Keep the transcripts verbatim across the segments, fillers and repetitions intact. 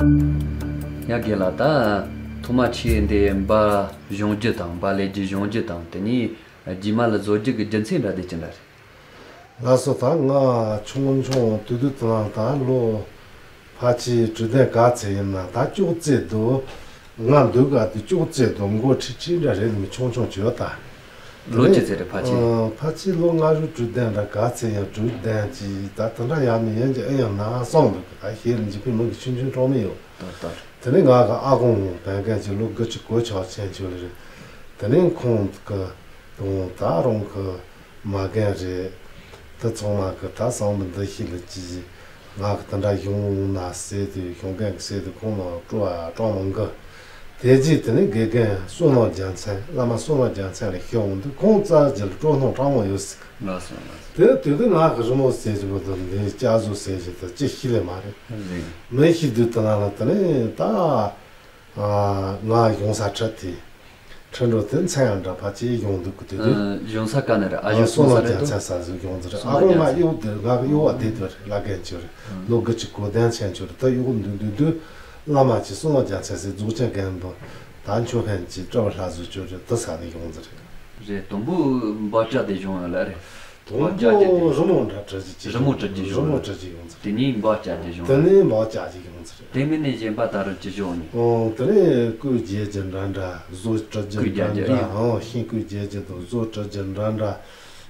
ཡ་རྒན་ལགས། ད་ཐོག་མ་ཁྱེད་འདི་འབའ་སྦྱོང་རྒྱུ་དང་འབའ་ལས་རྒྱུ་སྦྱོང་རྒྱུ་དང་དེ་ནས་རྗེས་མ་ལ་བཟོ་རྒྱུ་གི་རྒྱུ་མཚན་འདྲ་དེ་ཅི་འདྲ་རེད། ལགས་སོ། ད་ང་ཆུང་ཆུང་དུས་དུས་དང་ད་ལོ་ཕལ་ཆེར་གྲུ་གདན་ག་ཚད་ཡིན་ན་ད་ཅོག་ཙེ་དུ་ང་འདུག་ག་དུ་ཅོག་ཙེ་དུ་མགོ་ཁྲིད་ཁྲིད་འདྲ་རེད་མི་ཆུང་ཆུང་བྱོས་ད། ལོ་ཅི་ཚད་རེད་ཕལ་ཆེར། ཨ། ཕལ་ཆེར་ལོ་ལྔ་བཅུ་དྲུག་བདུན་འདྲ་ག་ཚད་ཡང་དྲུག་བདུན་གྱི་ད་དེ་འདྲ་ཡང་མི་ཡན་གྱི་ཨེ་ཡང་ན་སོང་འདུག་ད་ཤེར་འཇིགས་པའི་མི་གི་ཆུང་ཆུང་གྲོགས་མི་ཡོད། ད་ལྟ། དེ་ནས་ང་གི་ཨ་ཁོང་བན་རྒན་གྱི་ལོ་དགུ་བཅུ་གོ་ཆག་ཆེན་ཆོད་རེད། དེ་ནས་ཁོང་གི་དང་ད་རུང་གི་མ་རྒན་རེད། དེ་ཚང་མ་གི་ད་བསམ་བློ་འདི་ཤེས་ལ་ཅི་ང་གི་དེ་འདྲ་གཞུང་ན་ཟེར་དུས་གཞུང་རྒན་གྱི་ཟེར་དུས་ཁོང་ལ་སྤྲོ་བ་སྤྲོ་མང་གི། དེ་རྗེས་དེ་ནས་དགེ་རྒན་བསོད་ནམས་རྒྱལ་མཚན། བླ་མ་བསོད་ནམས་རྒྱལ་མཚན་ལ་ཤོག་འདུག་ཁོང་རྩ་རྒྱུད་ལ་སྤྲོ་སྣང་གྲངས་མང་ཡོད་སྲིད། ལགས་སོ་ལགས་སོ། དེ་དུས་དུས་ང་གི་རི་མོ་ཟེར་གྱི་བུ་དང་འདི་སྐྱ་བཟོ་ཟེར་གྱི་དུ་ཅི་ཤི་ལས་མ་རེད། རེད། མི་ཤི་དུས་དུ་ན་ལ་དེ་ནས་ད་ང་གཞུང་ས་ཁྲིད་དེ་ཁྲིད་འགྲོ་དེ་མཚན་ཡང་འདྲ་ཕལ་ཆེར་ཡོང་འདུག་གི་དུས་དུས། གཞུང་ས་ག་ནས་རེད། ཨ་གཞུང་བསོད་ནམས་རྒྱལ་མཚན་ས་ཟིག་ཡོང་ཟིག་རེད། ཨ་ཁོ་ང་གཡོག་དེ་ང་གི་གཡོག་བ་དེ་དུ་རེད། བླ་རྒན་ཆོས་རེད། ལོ་དགུ་བཅུ་གོ་བདུན་ཆེན་ཆོས་རེད། ད་གཡོག་འདུག་འདུག་དུས་བླ་མ་ཆེ་བསོད་ནམས་རྒྱལ་མཚན་ཟེར་རྫོགས་ཆེན་རྒན་པོ་ད་མཆོད་མཁན་གྱི་སྤྲུལ་པ་ལྷ་བཟོ་ཆོས་རེད། དུ་ས་ནས་ཡོང་ཟིག་རེད། རེད། དུམ་བུ་འབའ་ཅག་དེ་བྱུང་ཡོད་ལ་རེད། དུམ་བུ་རི་མོ་འདྲ་བྲི་རྒྱུ་ཅིག་རི་མོ་བྲི་རྒྱུ་རི་བྱུང་མོ་ཡོད། བྲི་རྒྱུ་ཡོང་ཟིག་དེ་རེད། ནས་འབའ་ཅག་དེ་བྱུང་དེ་ཡོད། ནས་འབའ་ཅག་ཅིག་ཡོང་ཟིག་རེད། དེ་མིན་ནས་གཞན་པ་ད་རུང་ཅི་བྱུང་ནས། ཨོ་དེ་ནས་སྐུ་རྒྱལ་རྒྱུ་འདྲ་འདྲ་བཟོ་བྲི་རྒྱུ་སྐུ་རྒྱལ་འདྲ་རྒྱུ་འདྲ། ཡིན། ཨོ་ཤིང་སྐུ་རྒྱལ་རྒྱུ་དང་བཟོ་བྲི་རྒྱུ་འདྲ་འདྲ།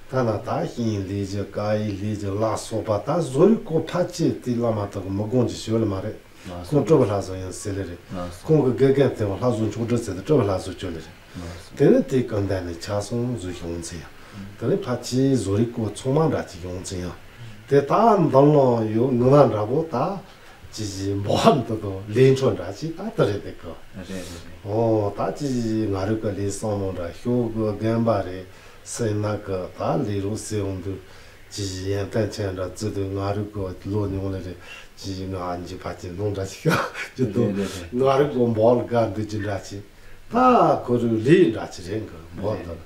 ད་ན་ད་ཤིང་ལས་རྒྱུ་ཀ་ཡི་ལས་རྒྱུ་ལ་སོགས་པ་ད་བཟོ་རིག་གོ་ཕལ་ཆེར་དེ་བླ་མ་དག་གི་མི་དགོངས་ཀྱི་ཞོལ་མ་རེད། ལགས་སོ། ཁོང་སྤྲུལ་པ་ལྷ་བཟོ་ཡིན་ཟེར་ལེ་རེད། ལགས་སོ། ཁོང་གི་དགེ་རྒན་དེ་བ་ལྷ་བཟོ་མཆོག་སྤྲུལ་ཟེར་ཏེ་སྤྲུལ་པ་ལྷ་བཟོ་ཁྱོད་ལེ་རེད། ལགས་སོ། དེ་ནི་དེ་གང་ལྡན་ནས་ཆ་སོང་བཟོ་ཡོང་ཚེ་ཡང་། དེ་ནི་ཕལ་ཆེར་བཟོ་རིག་གོ་ཚང་མ་འདྲ་ཅིག་ཡོང་ཚེ་ཡང་། དེ་ད་འདང་ལོང་ཡོད་ངུ་ན་འདྲ་པོ་ད་ཅི་ཞིག་འབོག་འདི་དང་ལས་འཕྲོ་འདྲ་ཅིག་ད་ལྟ་རེད་དེ་གི། རེད་རེད་རེད། ཨོ་ད་ཅི་ཞིག་ང་རུ་གི་ལས་བསམ་བློ་འདྲ་ཤོག་གི་རྒན་པ་རེད། སེམས་ན་གི་ད་ལས་རོགས་སེ་འོང་དུས་ཅི་ཞིག་ཡན་ཏན་ཅན་འདྲ་བརྩི་དུས་ང་རུ་གི་ལོ་ཉུང་ལེ་རེད། ཅི་ཞིག་ང་འཇིགས་པ་ཅི་ལུང་འདྲ་ཞིག་ཅི་འདུག་རེད་རེད་རེད། ང་རུ་གི་འབོག་ལ་དགའ་འདུག་ཅི་འདྲ་ཅི། ད་ཁོ་རུ་ལས་འདྲ་ཅི་རེད་གི་འབོག་འདི་ལ།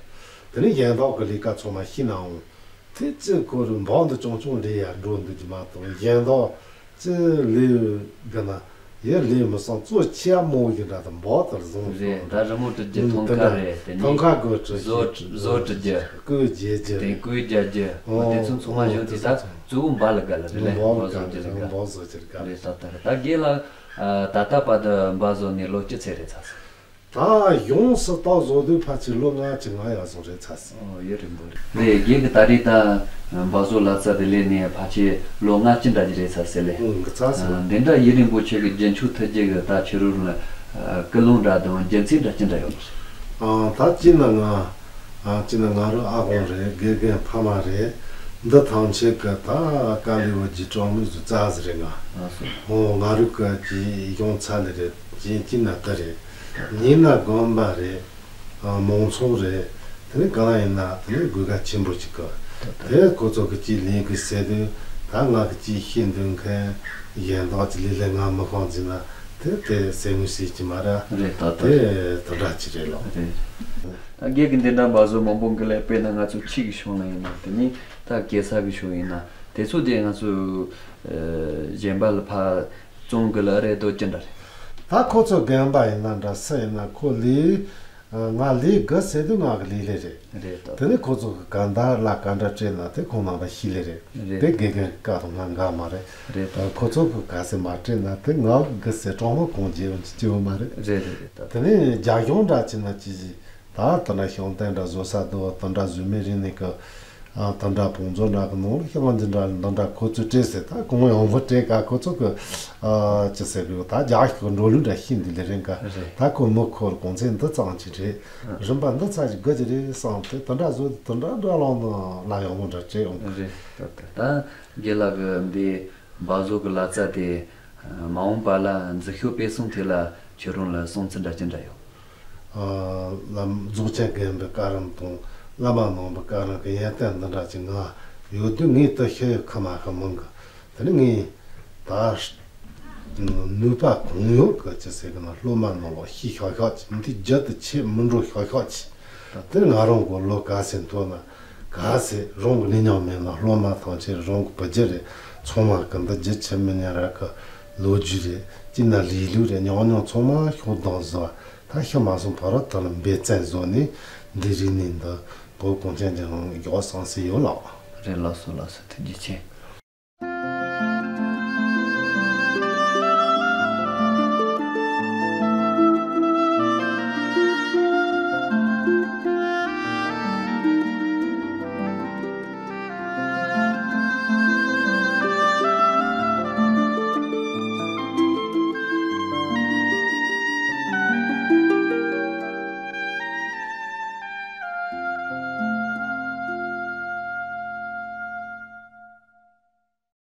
དེ་ནི་གཞན་དག་གི་ལས་ཀ་ཚང་མ་ཤི་ནའང་དེ་ཅི་ཁོ་རུ་འབོག་འདི་ཅུང་ཅུང་ལས་ཡར་འགྲོ་འདུག་ཅི་མ་གཏོགས་གཞན་དག་ཅི་ལས་གི་ན། ཡར་ལས་མི་སང་གཙོ་ཆེ་མོ་ཡི་འདྲ་དང་འབོག་ལྟར་བཟུང་རེད། སོང་། ད་རི་མོ་བྲི་རྒྱུ་ཐང་ཀ་རེད། དེ་ནས་ཐང་ཀ་གོ་བྲི་བཟོ་རྒྱུ་བཟོ་བྲི་རྒྱུ། སྐུ་རྒྱལ་རྒྱུ་དེ་རེད། སྐུ་རྒྱལ་རྒྱུ་དེ་སྐུ་རྒྱལ་རྒྱུ་འོ་དེ་ཚོ་ཚང་མ་གཞོན་དེ་ད་གཙོ་བོ་འབའ་ལ་དགའ་ལ་རེད་ལེ། འབའ་བཟོ་རྒྱུ་ལ་དགའ། འབའ་བཟོ་རྒྱུ་ལ་དགའ། རེད། ད་ལྟ་རེད། ད་རྒན་ལགས་ད་ལྟ་བར་དུ་འབའ་བཟོ་ནས་ལོ་ཅི་ཚད་རེད་ཚར་སོང་། ད་ཡོངས་སུ་རྟག་བཟོ་དུས་ཕལ་ཆེར་ལོ་ལྔ་བཅུ་ང་ཡར་སོང་རེད་ཚར་སོང་། ཨོ་ཡུན་རིང་པོ་རེད། རེད། རྒན་གྱི་ད་རེས་ད་འབའ་བཟོ་ལག་རྩལ་དེ་ལས་ནས་ཕལ་ཆེར་ལོ་ལྔ་བཅུ་འདྲ་ཅིག་རེད་ཚར་སོང་ལེ། ཨོ་ཚར་སོང་། འདི་འདྲ་ཡུན་རིང་པོ་ཁྱེད་ཀྱི་རྒྱུན་འཁྱོངས་ཐུབ་རྒྱུ་གི་ད་ཁྱེད་རང་ལ་ཀུན་སློང་འདྲ་དང་རྒྱུ་མཚན་འདྲ་ཅི་འདྲ་ཡོད་མ་རེད། ཨ་ད་ཅི་ན་ང་ཨ་ཅི་ན་ང་རང་ཨ་དབང་རེད། དགེ་རྒན་ཕ་མ་རེད། འདི་ཐམས་ཅད་ཀྱི་ད་དཀའ་ལས་བར་གྱི་གྲངས་མིག་ཟུ་རྩ་ཟེར་རེད་ང་། ཨོ་ང་རང་གི་གི་གཞུང་ཚ་ལེ་རེད། ཅི་ཅི་ན་ད་རེད། ཉིན་ན་དགོན་པ་རེད། མང་ཚོགས་རེད། དེ་ནི་གང་ཡིན་ན་དེ་ནི་དགོས་གལ་ཆེན་པོ་ཞིག་གི། དེ་ཁོ་ཚོ་གི་ཅིག་ལས་ཀྱི་ཟེར་དུས་ད་ང་གི་ཅིག་ཤེས་འདོད་མཁན་གཞན་དག་ཅིག་ལས་ལས་ང་མི་ཤོང་ཟིན་ན་དེ་དེ་སེམས་ངོས་ཟིན་གྱི་མ་ར། རེད། ད་ད་དེ་དེ་འདྲ་ཅིག་རེད་ལོ། རེད། ད་རྒན་གྱི་འདི་འདྲ་འབའ་བཟོ་མང་པོ་འགི་ལས་དཔེར་ན་ང་ཚོ་ཆོས་ཀྱི་ཕྱོགས་ལ་ཡིན་ན་དེ་ནི་ད་གེ་ས་གི་ཕྱོགས་ཡིན་ན་དེ་ཚོ་དེ་ང་ཚོ་གཞན་པ་ལ་ཕ་བཙོང་གི་ལ་རེད་དོ་ཅི་འདྲ་རེད། ད་ཁོ་ཚོ་རྒན་པ་ཡིན་ན་འདྲ་སུ་ཡིན་ན་ཁོ་ལས། ང་ལས་དགའ་ཟེར་དུས་ང་གི་ལས་ལས་རེད། རེད་ད། དེ་ནས་ཁོ་ཚོ་གི་ག་འདྲ་ལ་ག་འདྲ་སྤྲད་ན་དེ་ཁོང་རྣམ་པ་ཤི་ལས་རེད། རེད། དེ་དགེ་རྒན་གི་བཀའ་དང་ང་འགལ་མ་རེད། རེད་ད། ཁོ་ཚོ་གི་ག་ཟེར་མ་སྤྲད་ན་དེ་ང་གི་ཟེར་གྲོགས་མོ་གང་བྱེད་ཡོང་ཅི་བྱེད་ཡོང་མ་རེད། རེད་རེད་རེད་ད། དེ་ནས་རྒྱ་གཞུང་འདྲ་ཅི་ན་ཅི་ཞིག་ད་དེ་འདྲ་ཤོང་སྟེ་འདྲ་བཟོ་ས་དུ་དེ་འདྲ་བཟོས་མེད་རིང་ནས་གི་ཨ་ད་འདྲ་བོང་མཛོད་འདྲ་གི་ནང་ལ་ཤང་འདི་འདྲ་འདི་འདྲ་ཁོ་ཚོས་སྤྲད་ཟེར། ད་གང་ཡོང་བུ་སྤྲད་ག་ཁོ་ཚོ་གི་ཨ་ཅི་ཟེར་གི་ད་རྒྱ་ཞིག་གི་འགྲོ་ལུགས་འདྲ་ཤིན་འདི་ལས་རིང་ག་རེད། ད་ཁོ་མི་ཁོ་གོང་ཚད་འདི་ཙམ་ཅིག་རེད། རིམ་པ་འདི་ཚ་ཞིག་དགོས་ཀྱི་རེད་བསམ་སྟེ་དེ་འདྲ་བཟོས་དེ་འདྲ་འདྲ་ལོང་ནང་ལ་ཡོང་བུ་འདྲ་སྤྲད་ཡོང་གི། རེད། ད་ད་ད་རྒན་ལགས་གི་འདི་འབའ་བཟོ་གི་ལག་རྩལ་དེ་མ་འོངས་པ་ལ་འཛུགས་ཤོག་སྤེལ་གསུམ་ཐད་ལ་ཁྱོད་རང་ལ་བསམ་ཚུལ་འདྲ་ཅི་འདྲ་ཡོད། ལམ་རྫོགས་ཆེན་རྒན་པའི་བཀའ་རམས་དང་བླ་མ་ནང་པའི་བཀའ་རམས་ཀྱི་ཡོན་ཏན་འདི་འདྲ་ཅིག་ང་ཡོད་དུས་ངས་དུ་ཤེས་ཡོད་ཁ་མ་ཁ་མང་གི། དེ་ནི་ངས་ད་ནུས་པ་གང་ཡོད་གི་ཅི་ཟེར་གི་ན་སློབ་མ་ནང་ལོག་ཤི་ཤོག་ཤོག་ཅིག་འདི་རྒྱུ་དུ་ཆེ་མི་འགྲོ་ཤོག་ཤོག་ཅིག། དེ་ནི་ང་རང་གི་ལོ་ག་ཚད་མཐོ་ན། ག་ཟེ་རང་གི་ནི་མཉམ་མེད་ན་སློབ་མ་ཐམས་ཅད་རང་གི་བུ་རྒྱུད་རེད། ཚང་མ་གི་འདི་རྒྱུ་ཆེ་མི་ཉན་ར་གི་ ལོ་རྒྱུས་རེད། སྤྱིར་ན་རིག་ལུགས་རེད། ཉམས་མྱོང་ཚང་མ་ཤོག་བསྡམས་བཟོ་བ། ད་ཤི་མ་སོང་བར་དུ་ལ་འབད་བརྩོན་བཟོ་ནས་འདི་རིག་གནས་འདི་བོད་གངས་ཅན་གྱི་ནང་འཇོག་བསམ་སྲོལ་ཡོད་ལགས། རེད། ལགས་སོ། ལགས་སོ། ཐུགས་རྗེ་ཆེ།